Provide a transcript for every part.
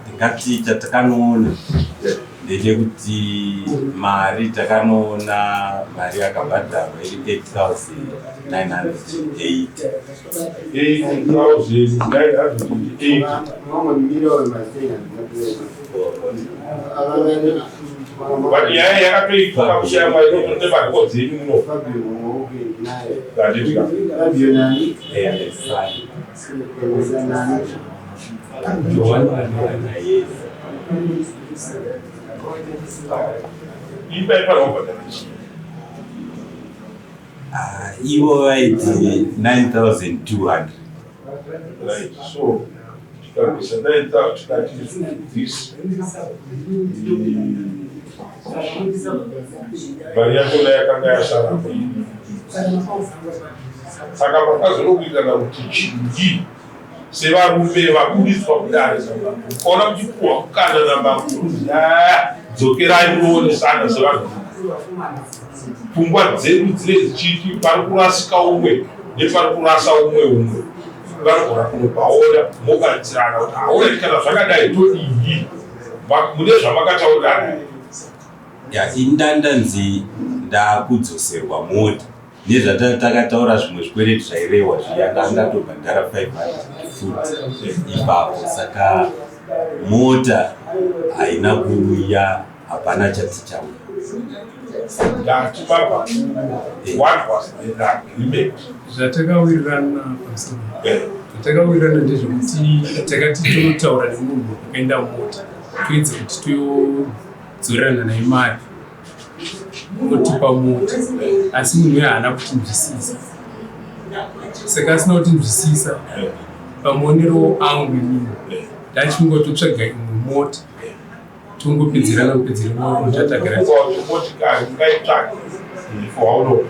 Ndingati chatakanoona ndechekuti mari takanoona mari yakabhadharwa iri 8980. 8980. But nyaya yakatoitwa kushaya mari inotote dzenyu muno, handitika? Endesani. Yes. Imba ifanira kubhadhara chii? Ah, ivo vaiti 9200. Right, so tikabvisa 9000, tikati this mari yachona yakanga yasara, saka pakazonokuitana kuti chingi sevarume vabudiswa kudare, ukaona muchipuhwa mukana namambo, dzokerai munoonesana sevanhu. Pfungwa dzedu dzine dzichiti pari kurasika umwe nepari kurasa umwe, umwe vanogona kunopaona, mobatsirana kuti aona kana zvakadai todii. Mune zvamakataurirana? Ya, ini ndandanzi ndakudzoserwa mota nezvatakataura, zvimwe zvikwereti zvairehwa zviya, ndandatobhadhara 500 futi ipapo. Saka mota haina kuuya, hapana chati chauya. Ndati baba, what was the agreement? Zvatakawirirana pamusoro, zvatakawirirana ndezvekuti takati tonotaura nemunhu akaenda mumota, toedza kuti todzorerana naye mari, otipa mota. Asi munhu uyo haana kutinzwisisa. Saka asina kutinzwisisa, pamuonero angu inini ndachingototsvaga imwe mota, tongopedzerana kupedzerana tatagara. Kuti motikari ungaitsvake for how long?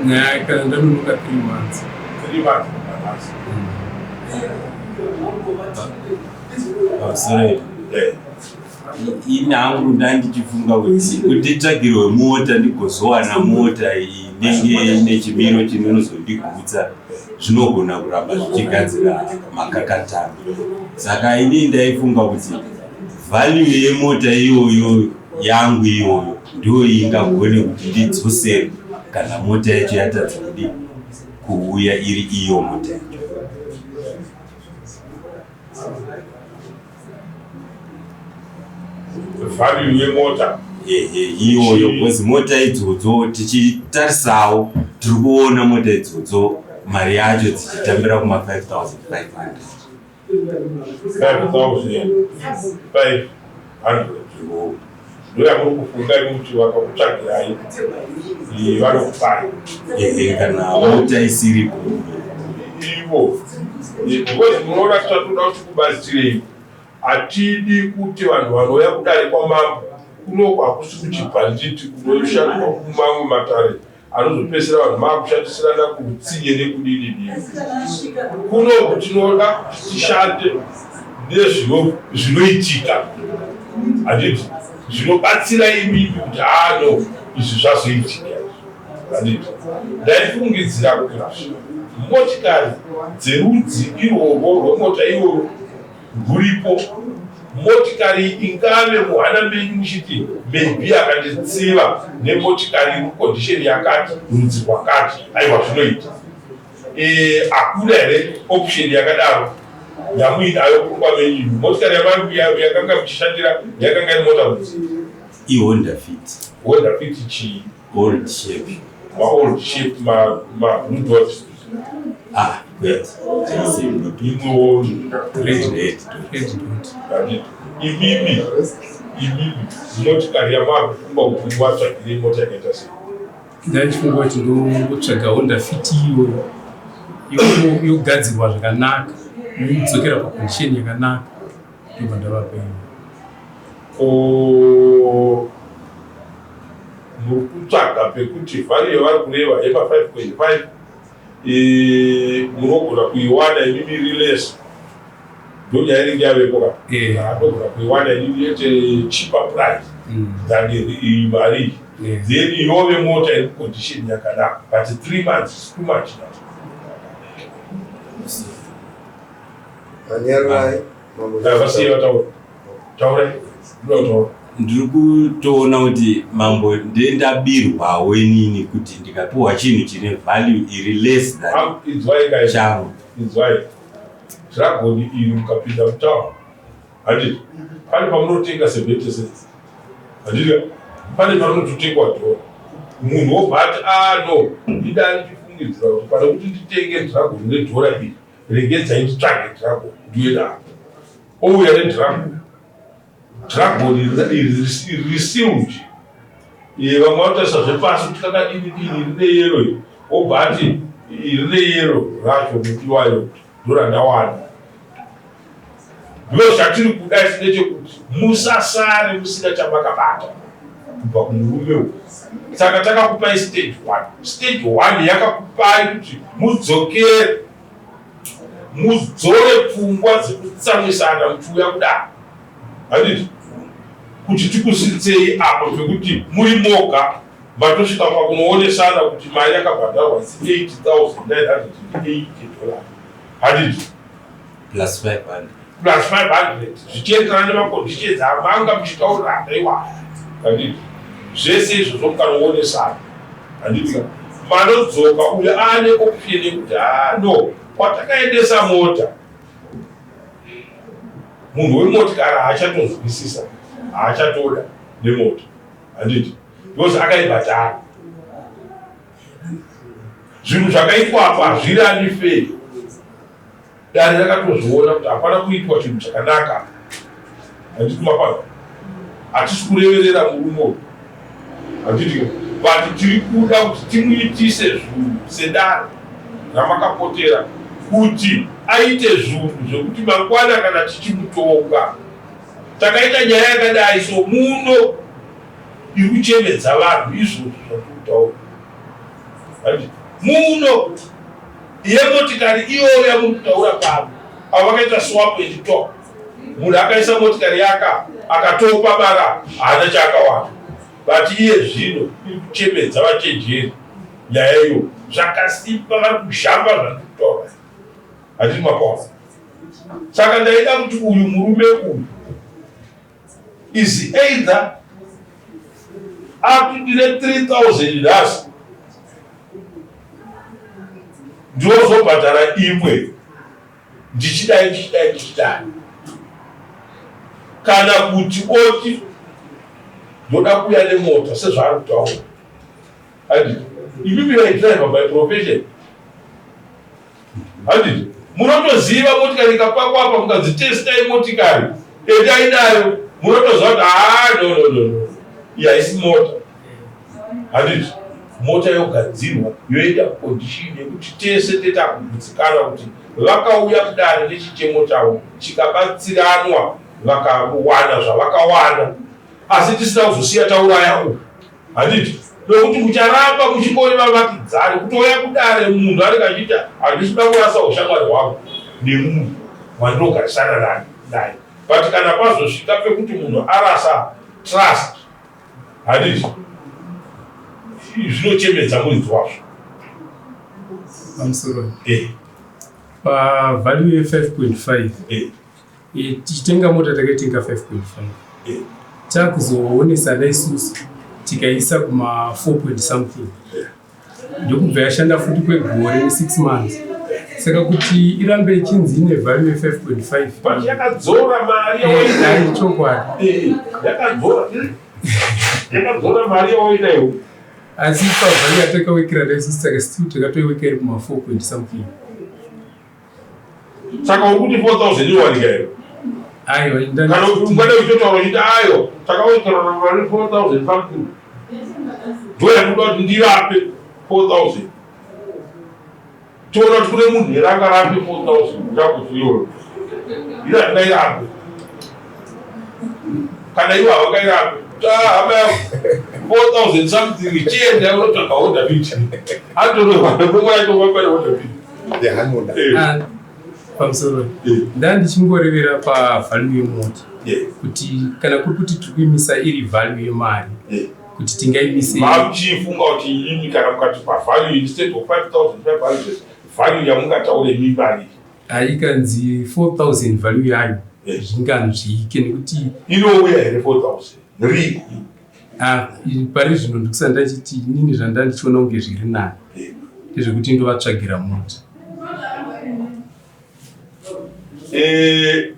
Nyaya kana ndanonoka 3 months. 3 months panhasi? Pamusoro ipo, ini hangu ndandichifunga kuti nditsvagirwe mota, ndigozowana mota inenge ine chimiro chinonozondigutsa, zvinogona kuramba zvichigadzira makakatano. Saka inini ndaifunga kuti value yemota iyoyo yangu iyoyo ndo ingagone kuti ndidzosere kana mota yacho yatadza kudi kuuya iri iyo mota yacho. Value yemota? Ehe, iyoyo, because mota idzodzo tichitarisawo, tiri kuona mota idzodzo mari yacho dzichitambira kuma 5500. 5500 ndoyamuri kufunga imi kuti vakakutsvagirai vanokupai? Ehe, kana mota isiripo. Ivo, because munoona, tatoda kuti kubatsirei. Hatidi kuti vanhu vanouya kudare kwamambo kunoko, hakusi kuchibhanditi kunoshandwa kumamwe matare anozopedzisira vanhu maakushandisirana kuutsinye nekudini dini. Kunoku tinoda kuti tishande nezvinoitika, handiti? Zvinobatsira imimi kuti ano izvi zvazoitika, handiti? Ndaifungidzira kuti motikari dzerudzi irworwo rwemota irworwo rwuripo, motikari ingave muhana menyu muchiti maybe akanditsiva nemotikari iri condition yakati, rudzi rwakati, aiwa, zvinoita. Hakuna here option yakadaro yamuinayo kurumba menyu? Motikari yakanga muchishandira yakanga iri mota rudzi? IHonda Fit. Honda Fit chii? Old shape. Maold shape, mablue dot? Ah, kwete, haisi blue dot. Imwewo? Red. Red. Red dot. Handiti imimi motikari yamaakufunga kuti muvatsvagire mota yakaita sei? Ndachifunga kuti ndongotsvaga Honda Fit iyoyo, yogadzirwa zvakanaka, yodzokera pacondition yakanaka, ndobva ndavapa iyo. Ko muri kutsvaga pekuti value yavari kureva yema 5.5 munogona kuiwana imimi iri less? Ndonyaya inenge yavepo ka. Anogona kuiwana imimi at a cheaper price than iyi mari iyi. Then yove mota iri kucondition yakanaka, but 3 months is too much now. Anyararai mambo. Vasiye vataura. Taurai. Ndoda kutaura. Ndiri kutoona kuti mambo ndendabirwawo inini kuti ndikapiwa chinhu chine value iri less than Inzwai kai. changu. Inzwai. Dragon iri mukapinda mutaun. Handiti? Pane pamunotenga 70 cents. Handiti? Pane panototengwa dhora. Munhu wobva ati ah no, ndida ndichifungidzira kuti pane kuti nditenge dragon nedhora iri, regedzai nditsvage dragon ndiuye naro. Ouya nedragon. Dragon iri resealed. Vamwe vanotarisa zvepasi kuti kakadini dini rine yellow iri. Obva ati rine yellow racho mudiwayo ndorandawana. Ndizvo zvatiri kuda isu ndechekuti musasare musina chamakabata kubva kumurume uyu. Saka takakupai stage one. Stage one yakakupai kuti mudzokere mudzore pfungwa dzekutsamwisana muchiuya kudaro. Handiti? Kuti tikusvitsei apo pekuti muri moga matosvika pakunoonesana kuti mari yakabhadharwa is $8,980. Handiti? Plus 500. Plus 500 zvichienderana nemaconditions amanga muchitaurirana iwayo. Handiti? Zvese izvozvo mukanoonesana. Handiti? Manodzoka uyo aane option yekuti ah no, kwatakaendesa mota munhu wemotikari haachatonzwisisa, haachatoda nemota. Handiti? Because akaibhadhara. Zvinhu zvakaitwa apa hazviri unfair. Dare rakatozviona kuti hapana kuitwa chinhu chakanaka. Handiti mapano? Hatisi kureverera murume uyu. Handiti? But tiri kuda kuti timuitise zvinhu sedare ramakapotera kuti aite zvinhu zvekuti mangwana kana tichimutonga. Takaita nyaya yakadai so muno iri kuchemedza vanhu izvozvo zvatiri kutaura. Handiti? Muno yemotikari iyoyo yamuri kutaura pano, avo vakaita swap and top. Munhu akaisa motikari yaka akatopa bara haana chaakawana. But iye zvino iri kuchemedza vachenjeri nyaya iyo zvakasimba vari kuzhamba zvandiri kutaura. Handiti mapaona? Saka ndaida kuti uyu murume uyu is either atundire 3000 nhasi ndozobhadhara imwe ndichidai ndichidai ndichidai, kana kuti oti ndoda kuuya nemota sezvaari kutaura. Handiti imimi vaidriver by profession, handiti munotoziva motikari ikapakwa apa mukadzitestai motikari endai nayo munotoziva kuti haa no no no no, iyi haisi mota. Handiti mota yogadzirwa yoenda kucondition yekuti tese tetakugutsikana kuti vakauya kudare nechichemo chavo chikabatsiranwa vakawana zvavakawana, asi tisina kuzosiya tauraya uyu. Handiti nokuti mucharamba muchingori vavakidzani kutouya kudare munhu anenge achiita handisi kuda kurasa ushamwari hwangu nemunhu wandinogarisana naye, but kana pazosvika pekuti munhu arasa trust, handiti zvinochemedza muridzi wazvo. Pamusoro pavalue ye 5.5 tichitenga mota takaitenga 5.5, takuzoonesana isusu tikaisa kuma 4 point something, ndokubva yashanda futi kwegore ne6 months. Saka kuti irambe ichinzi ine value ye 5.5? But yakadzora mari. Ai, chokwadi. Yakadzora mari yawainayo. Asi pavalue yatakawekera naisusu, saka still takatoiweka iri kuma 4 point something. Saka uri kuti 4000 iwanika here? Aiwa. Kana kuti ungada uchitotaura uchiti ayo takawekera mari 4000 something, ndo yakuda kuti ndirape 4000, toona kuti kune munhu here angarape 4000 chakuti iyoyo ina handingairape kana ivo havakairape. Hama yangu, 4000 something, chienda unotsvaga Honda Fit, atoroomwe yacho wapane Honda Fit. Yehanoda. Pamusoro, ndaa ndichingorevera pavalue yemota kuti kana kuri kuti tiri kuimisa iri value yemari, kuti tingaimise. Mamuchifunga kuti imimi kana mukati pavalue instead of 5500, value yamungataure imi mari? Haikanzi 4000 value yayo zvinganzvike nekuti inouya here 4000 rii? Ah, pari zvino ndikusati ndachiti inini zvanda ndichiona kunge zviri nani ndezvekuti ndovatsvagira mota. Eh,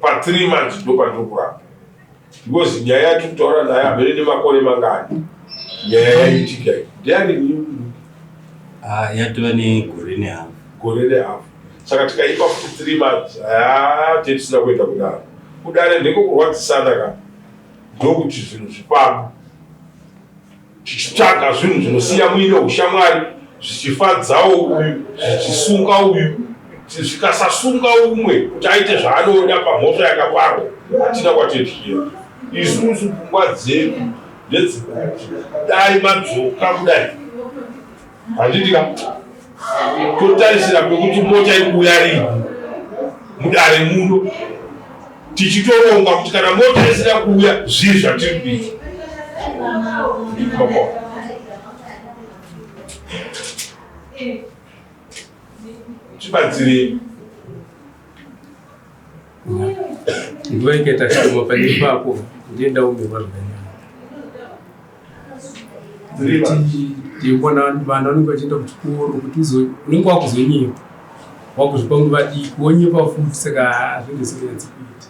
pa 3 months ndopandiri kurapa because nyaya yatiri kutaura naye hamene nemakore mangani nyaya yaitika iyi ndeyani? Ah, yatova negore nehafu. Gore nehafu. Saka tikaipa futi 3 months, haa, tetisina kuenda kudare. Kudare ndekokurwadzisana ka, ndokuti zvinhu zvifambe, tichitsvaga zvinhu zvinosiya muine ushamwari, zvichifadzawo uyu, zvichisunga uyu, zvikasasunga umwe kuti aite zvaanoda pamhosva yakaparwa, hatina kwatetichira isusu. Pfungwa dzedu ndedzekuti dai madzoka kudai, handiti ka, totarisira kwekuti mota iri kuuya rini mudare muno, tichitoronga kuti kana mota isina kuuya, zvii zvatiri kuita. Mako. Tibatsirei. Nguva ikaita shoma pane ipapo, ndiye ndaomerwa zvakanyanya. Kuti ndikuona vana vanenge vachienda kuchikoro, kuti unenge wakuzonyepa, wakuzvipa nguva diki, wonyepa futi, saka zvinenge zvisinganyatsi kuita.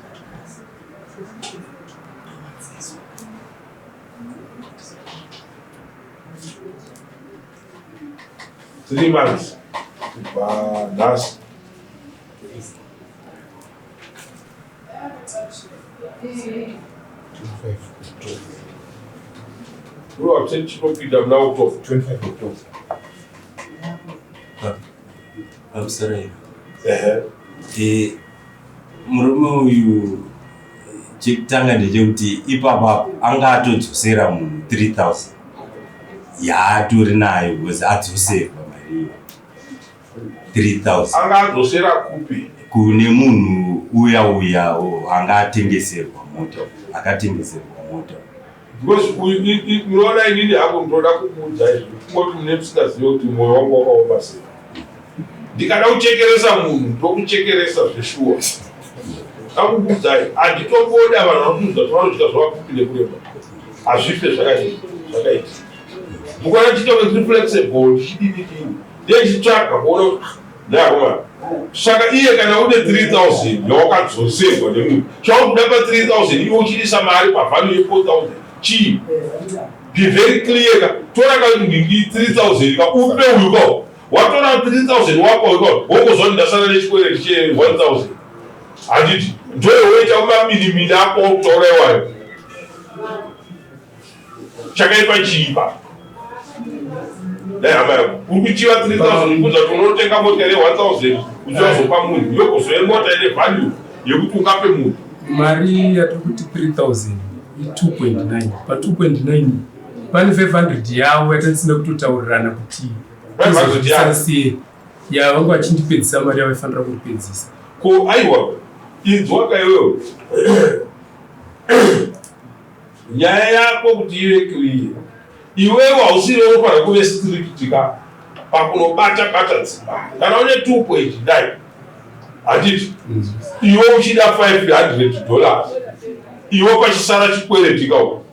3 months kubva nhasi. 25 October. Uri chinopinda muna October. 25 October. Pamusoro iyo. Ehe. Murume uyu, chekutanga ndechekuti ipapapo anga atodzosera munhu 3000 yaatori nayo, because adzoserwa mari iyo 3000. Anga adzosera kupi? Kune munhu uya uya anga atengeserwa mota, akatengeserwa mota. Because unoona, inini hako ndinoda kukuudza izvi, kungoti mune musingazivi kuti mwoyo wangu wakaoma sei. Ndikada kuchekeresa munhu, ndokuchekeresa zveshuwa. Ndakukuudzai, handitomboda vanhu vanokuudza kuti vanodya zvavapfupi nekureba. Hazvife zvakadii zvakaitika. Mukaona chiita kunge ndiri flexible, ndichidini dini, ndechitsvaga kuona kuti nakomana. Saka iye kana une 3000 yawakadzoserwa nemunhu, chaukuda pa3000, iwe uchidisa mari pavalue ye4000 chii? Be very clear ka. Tora ka nhingi 3000 ka, upe uyu ka. Watora 3000 wapa uyu ka, wongozwa ndasara nechikwereti che1000, handiti? Ndoyowoita kumaminimini ako okutaura iwayo. Chakaipa chiipa dai hama yako uri kuchiva 3000, kunza kuti unotenga mota ye1000 uchivazopa munhu, yogozoye mota ine value yekuti ungape munhu. Mari yatiri kuti 3000 i2.9. Pa2.9 pane 500 yavo yatatisina kutotaurirana kuti 500 yavo. sei ya vanga vachindipedzisa mari yavaifanira kundipedzisa. Ko aiwa, inzwaka iwewe nyaya yako kuti ive clear. Iwewe hausiri unofanira kuve strict ka pakunobata bata dzimba. Kana une 2.9, handiti, iwe uchida $500, iwe pachisara chikwereti kauko,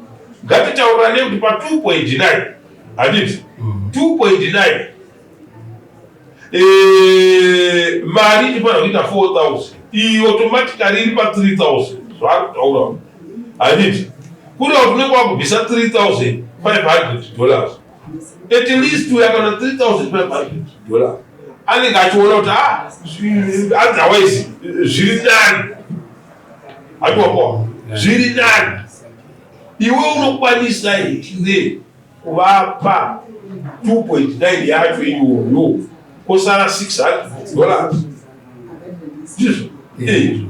ngatitaurirane kuti pa2.9, handiti, 2.9, mari inofanira kuita 4000, iyi automatically iri pa3000 zvaari kutaura, handiti? Kuri kuti unenge wakubvisa $3500 at least. Uya kana $3500 anenge achiona kuti, ah, otherwise zviri nani, hatiwapoa zviri nani. Iwe unokwanisa here kuvapa 2.9 yacho iyoyo, kosara $600? Ndizvo?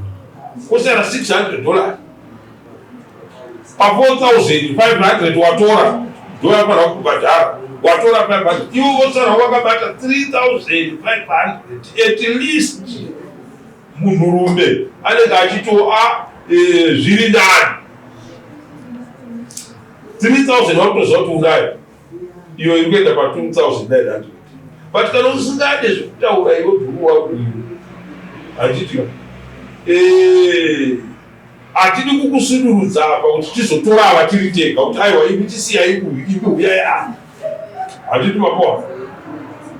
Kosara $600 pa4500. Watora, ndoyafanira kubhadhara, watora 500, iwe wosara wakabata 3500. At least munhurume anenge achito a zviri nani. 3000 wakutoziva kuti unayo, iyo iri kuenda pa2900. But kana usingade zvekutaura, iwe bhuru wako iwe. Handiti eh, hatidi kukusudurudza apa kuti tizotora ava tiri tega kuti aiwa imi tisiyai uyu imi huyai apa. Handiti mapoa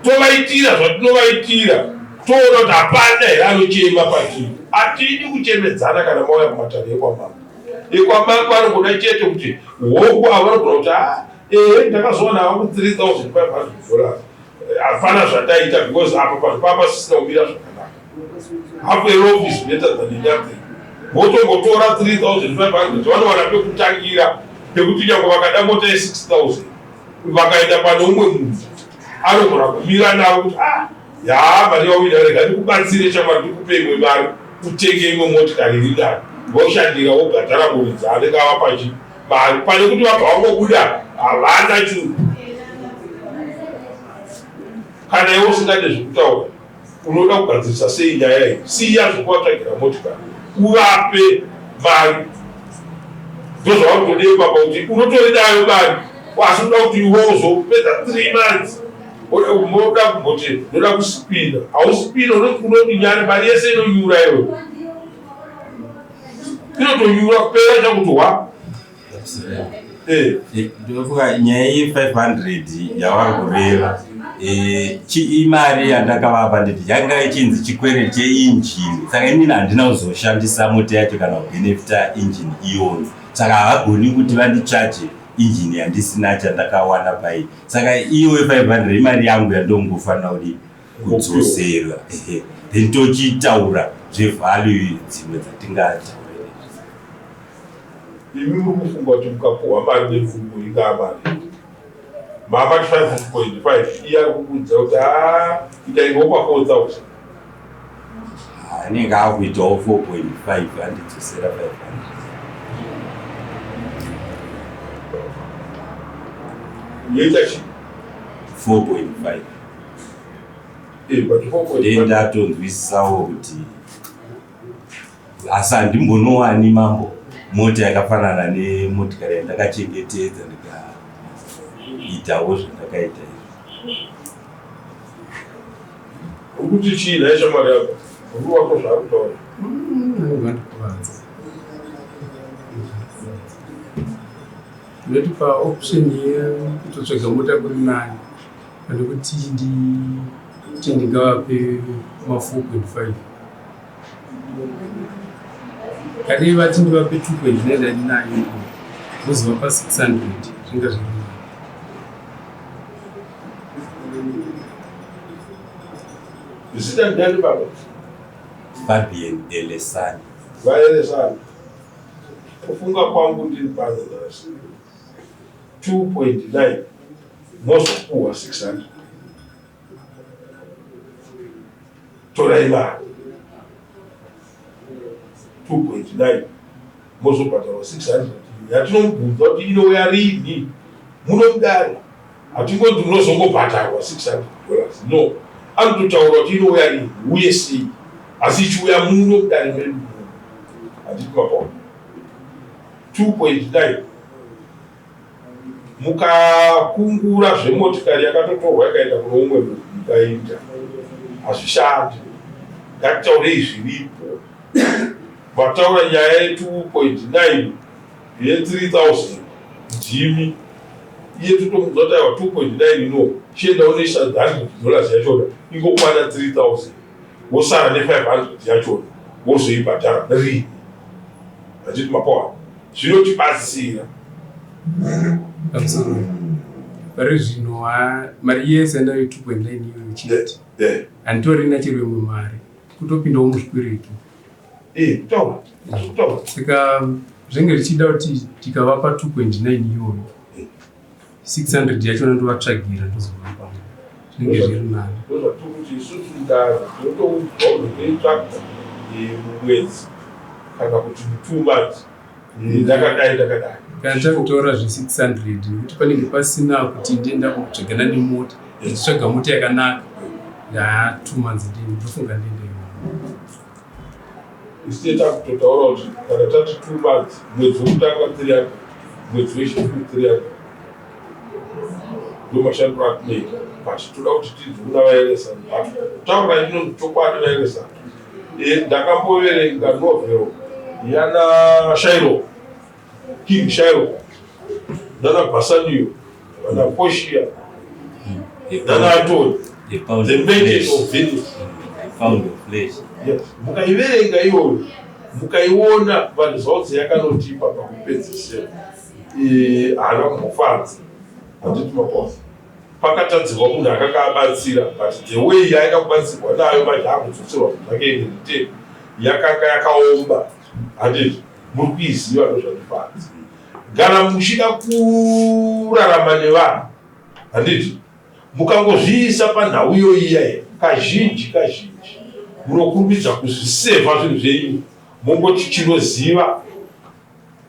tovaitira zvatinovaitira toona kuti hapana here anochema patiri. Hatidi kuchemedzana kana mauya kumatare ekwamambo. Ekwamambo anongoda chete kuti hongu ava vanogona kuti ah, ehe ndakazowana hangu 3500 dollars hapana zvandaita because apa panhu papa zvisina kumira zvakanaka. Half a loaf is better than nothing. Votongotora 3500 vanowana pekutangira pekuti nyangwe vakada mota ye6000 vakaenda pane umwe munhu anogona kumira navo kuti ah yaa mari yauida rega ndikubatsire shamwari ndikupe imwe mari utenge imwe motikari iri nani voshandira wobhadhara muridzi anenge ava pachi mari pane kuti vabva vangobuda havana chinhu. Kana iwe usingade zvekutaura unoda kugadzirisa sei nyaya iyi siya zvekuvatsvagira motikari uvape mari ndozvavanotodei papa kuti unotori nayo mari asi unoda kuti iwe uzopedza 3 months unoda kumboti ndoda kusipina hausipina unoti nyari mari yese inonyura iwe inotonyura kupera chakuti hwa Eh. Eh, ndinofunga nyaya ye500 yavari kureva eh, imari yandakavapa nditi yanga ichinzi chikwereti cheinjini saka inini handina kuzoshandisa mota yacho kana kubenefita injini iyoyo saka havagoni kuti vandichaje injini yandisina chandakawana pai saka iyo ye500 imari yangu yandongofanira kudii kudzosera ehe then tochitaura zvevalue dzimwe dzatingataure. Imi muri kufunga kuti mukapuhwa mari nemvumo ingaa mari mama 5.5 iye ari kukuudza kuti haa ita ingopa 4000. Anenge akuitawo 4.5 andidzosera 500. Yoita chii? 4.5. Eh, but 4.5 Ndendatonzwisisawo kuti asi handimbonowani mambo mota yakafanana nemotikari yandakachengetedza ndikaitawo zvandakaita izvi. Uri kuti chii nhai shamwari yako? Uri wako zvaari kutaura. Anogandikuvadza. Ndinoti paoption yekutotsvaga mota kuri nani pane kuti nditi ndingavape ma 4.5. Kati vati ndivape 2.9 yandinayo vozovapa 600 zvinga zviri nani. Zita ndani baba? Fabian Elesani. VaElesani. Kufunga kwangu ndiri pano nhasi. 2.9 mozopuwa 600. Torai mari. 2.9 mozobhadharwa 600 yatinomubvunza kuti inouya rini munomudaro hatingoti unozongobhadharwa 600 dollars no anototaura kuti inouya rini uye sei asi ichiuya muno mudare medu muno handiti mapona 2.9 mukakungura zvemotikari yakatotorwa yakaenda kune umwe munhu mukaita hazvishandi ngatitaurei zviripo vataura nyaya ye2.9 ye3000 ndimi iye totomudza kuti aiwa 2.9 no chienda unoisa 100 dollars yachona ingokwana 3000 wosara ne500 yachona wozoibhadhara rini handiti mapoa zvinotibatsira. Pamusoro pari zvino mari yese yandave 2.9 iyoyo chete handitorina chero imwe mari kutopindawo muzvikwereti. Saka zvinge zvichida kuti tikavapa 2.9 iyoyo 600 yachona ndovatsvagira ndozovapa zvinenge zviri nani. Ndozvatiri kuti isusu mudare tinotoudzwa kuti toitsvaga mumwedzi kana kuti mu2 months ndakadai ndakadai. Kana takutora zve600 nekuti panenge pasina kuti ndienda kutsvagana nemota ndichitsvaga mota yakanaka ya 2 months ndofunga ndiende iyoyo. Isu takutotaura kuti kana tati 2 months mwedzi wekutanga 300 mwedzi wechipiri 300 ndomashandiro atinoita but toda kuti tinzwe kuna vaeresani taura inonzi chokwadi vaeresani. Ndakamboverenga novel yana Shylock, King Shylock, nana Bassanio, vana Portia, nana Antonio, The Pound The of Merchant Flesh. of Venice. The Pound of Flesh. Yes. Mukaiverenga iyoyo, mukaiona vanhu zvaudzi yakanotipa pakupedzisira, haana kumbofadza, handiti maposa pakatadzirwa munhu akanga abatsira, but the way yaaida kubatsirwa nayo manje akudzoserwa zvake in return yakanga yakaomba, handiti muri kuiziva? Ndozvandifadza. Kana muchida kurarama nevanhu, handiti mukangozviisa panhau iyoyi iyayi, kazhinji kazhinji munokurumidza kuzvisevha zvinhu zvenyu, mongoti chinoziva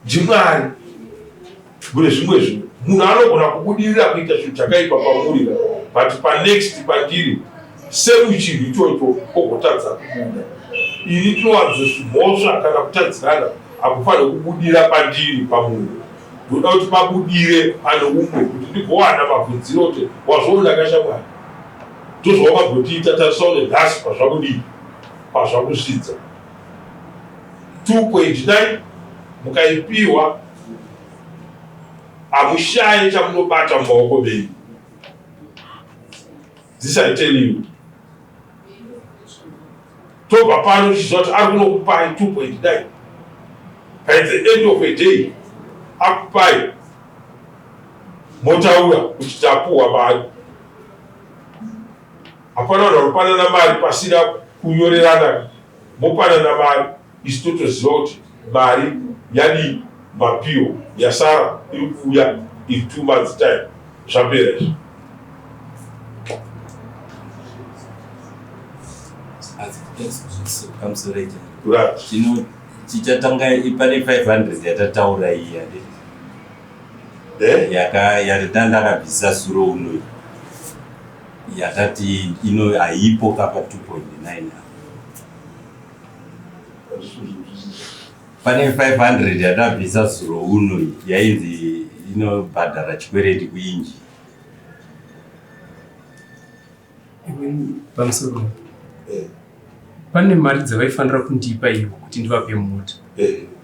ndiMwari. Mune zvimwe zvinhu munhu anogona kubudirira kuita chinhu chakaipa pamuri, but panext pandiri semu chinhu ichocho ogotadza kubuda. Ini tinowanzozvimhosva kana kutadzirana hakufaniri kubudira pandiri pamunhu, ndoda kuti pabudire pane umwe kuti ndigowana mabvunziro kuti wazvoona kashamwari, ndozvawakagotiita, tarisaone nhasi pazvakudii, pazvakusvidza. 2.9 mukaipiwa hamushayi chamunobata mumaoko menyu. This I tell you. Tobva pano tichiziva kuti ari kunokupai 2.9. By the end of a day akupai, motaura kuti tapuhwa mari. Hapana vanhu vanopanana mari pasina kunyorerana. Mopanana mari, isu totoziva kuti mari yadii, mapiwo yasara iri kuuya in 2 months time. Zvapera izvi. Pamusoro. Right. Chino chichatanga pane 500 yatataura iyi, handiti? Eh? Yaka yatandakabvisa suro uno, yatati ino haipo kapa 2.9 apa. Pane 500 yatabvisa zuro uno yainzi inobhadhara chikwereti kuinji. Pamusoro. Eh. Pane mari dzavaifanira kundipa ivo kuti ndivape mota.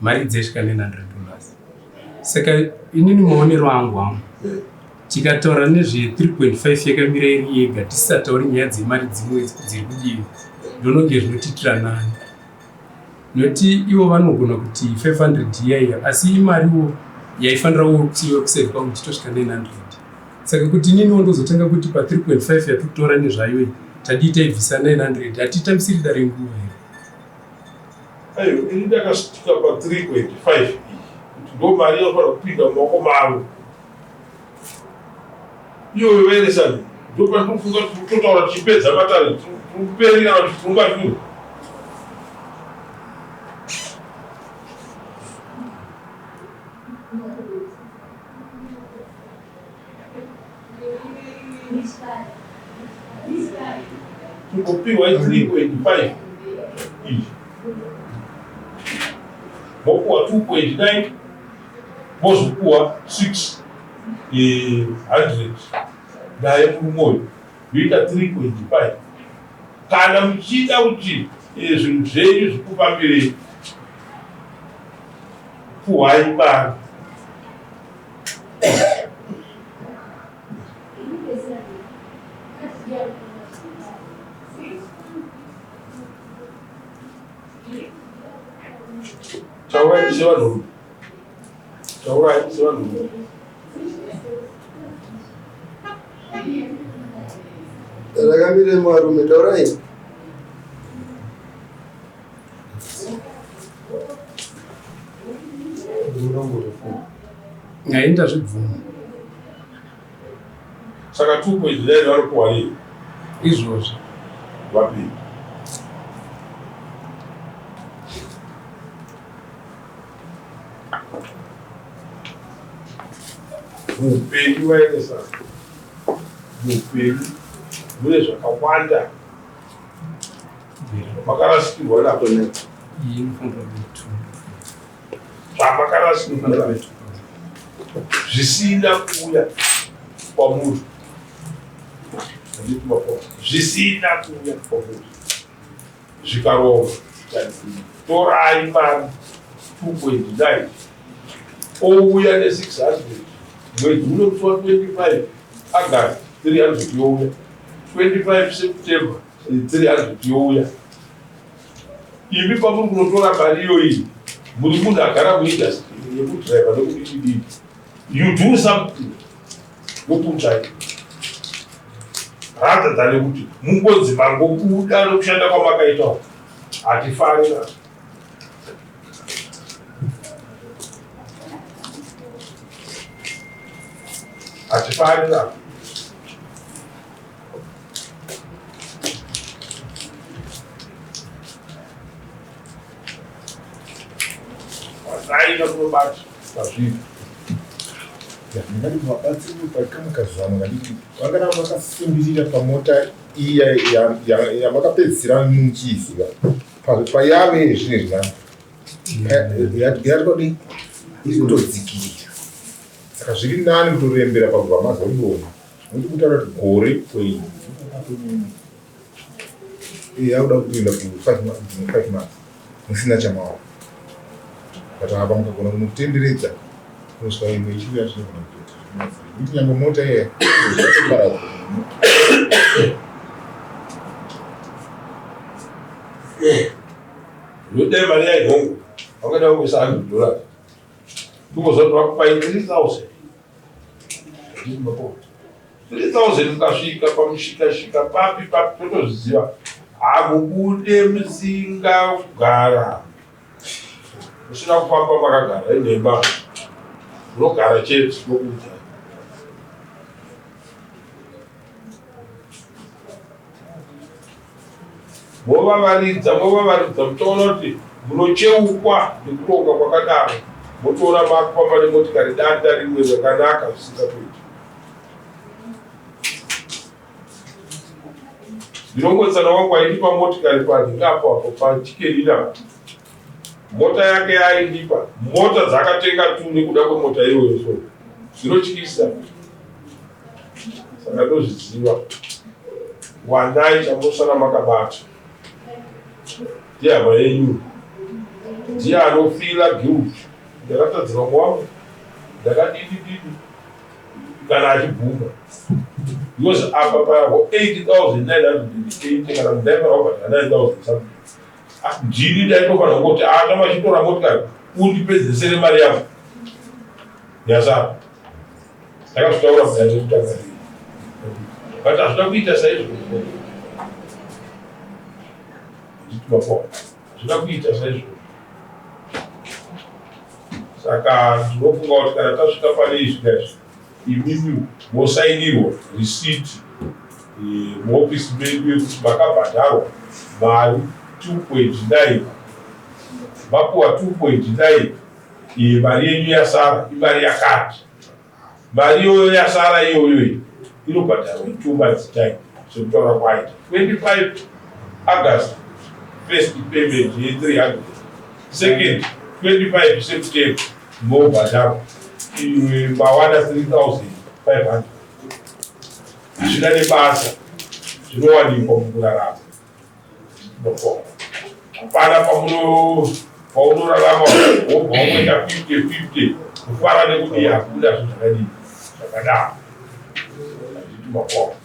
Mari dzaisvika $900. Saka inini maonero angu, tikataura nezve 3.5 yakamira iri yega, tisisatauri nyaya dzemari dzimwe dziri kudiwa, ndononge zvinotiitira nani, nokuti ivo vanogona kuti 500 iyaiya, asi imariwo yaifanira kutsiwa kuside kwangu ichitosvika 900. Saka kuti ininiwo ndozotanga kuti pa 3.5 yatikutora nezvayo iyi, tadii taibvisa 900, hatitambisiri dare nguva here? Aiwa, ini ndakasvika pa 3.5 iyi kuti ndo mari inofanira kupinda mumaoko mavo iyoyo. Vaeresani, ndo pandinofunga kuti totaura tichipedza matare tikuperera kana tichifunga shure. Tingopiwa 3.5 iyi, mopuwa 2.9, mozopuwa 600 naye murume uyu, yoita 3.5. Kana muchida kuti zvinhu zvenyu zvikufambirei, puhwai mari. Taurai sevanhu, taurai sevanhu. Rakamire marume, taurai. Ngai ndazvibvuma. Saka 2.9 vari kuwa nei? Izvozvo. Vapi? Muupenyu vaendesa, muupenyu mune zvakawanda makarasikirwa nazvo. Iyi inofanira kuve two. Zvamakarasikirwa Inofanira nazvo kuve 2000. Zvisina kuuya kwamuri, handiti mapona? Zvisina kuuya kwamuri zvikarova. Ndikuti torai mari 2.9 ouya ne600 mwedzi uno musi wa25 August 300 youya, 25 September 300 youya. Imi pamuri kunotora mari iyoyi, muri munhu agara muindustry yekudhiraivha nekudididii, you do something wokutsvai rather than kuti mungonzi mangobuda nokushanda kwamakaitawo. Hatifari nazvo. Hatifari nazvo. Vasaina kunobata pazviri. Ndingati vabatsiri pakamwe kazano kadiki vangaramba vakasimbirira pamota iya yamakapedzisira muchiiziva payave zvinezvi nani yatodi iri kutodzikira, saka zviri nani kutorembera pakubva mazodonha nokuti kutaura kuti gore kwei yakuda kutoenda ku5 months musina chamawa, but apa mukagona kunotenderedza kunosvika imwe ichiuya, zvinogona kutoita kuti nyange mota iya zvatoparadzwa. Unodai mari yaihongo wakada kuisa $100, tungozoti vakupai 3000, 3000 mukasvika pamushikashika papi papi totozviziva, hamubude musinga kugara musina kufamba makagara inhema, munogara chete nokuudzai. Movavaridza, movavaridza, mutoona kuti munocheukwa nekuronga kwakadaro, motoona makufamba nemotikari danda rimwe rakanaka zvisingatoiti. Ndinongotsana wangu aindipa motikari panhingapo apo pachikenina, mota yake yaindipa, mota dzakatenga tu nekuda kwemota iyoyo, so zvinotyisa. Saka ndozviziva, wanai chamusara makabata ndihama yenyu, ndiye anofeela guilt, ndakatadzira wangu, ndakadidi didi kana achibvuma, because apa pako 8980 kana mudaifanira kubhadhara 9000 something. Ndini ndaitofanira kungoti ana vachitora motikari, undipedzesere mari yangu yasara. Ndakazvitaura mudare rekutanga, but hazvina kuita saizvozvo. Hazvina kuita saizvozvo. Saka ndinofunga kuti kana tasvika pane izvi kaizvi, imimi mosainirwa risiti muofisi medu yekuti makabhadharwa mari 2.9, mapuwa 2.9, mari yenyu yasara imari yakati. Mari iyoyo yasara iyoyo inobhadharwa in 2 months time, sekutaura kwaita 25 August first payment ye300, second 25 September mobhadharwa mawana 3500. Hazvina nebasa, zvinowanikwa mukurarama. Hapana paunorarama wobva wangoita 50 50, kufara nekudii, hakuna zvinhu zvakadii zvakadaro. Handiti makona?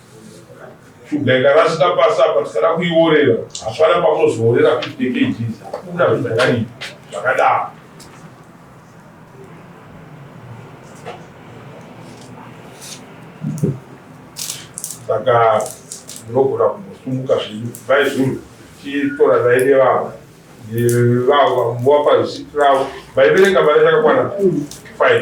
Shuga ikarasika pasi apa, tikada kuiorera, hapana pamunozoorera 50 kgs, hakuna zvinhu zvakadii zvakadaro. Saka munogona kumbosumuka zvenyu vaizuru, chitora nai nevamwe nevavo, muvapa risiti ravo, vaiverenga mari yakakwana 5.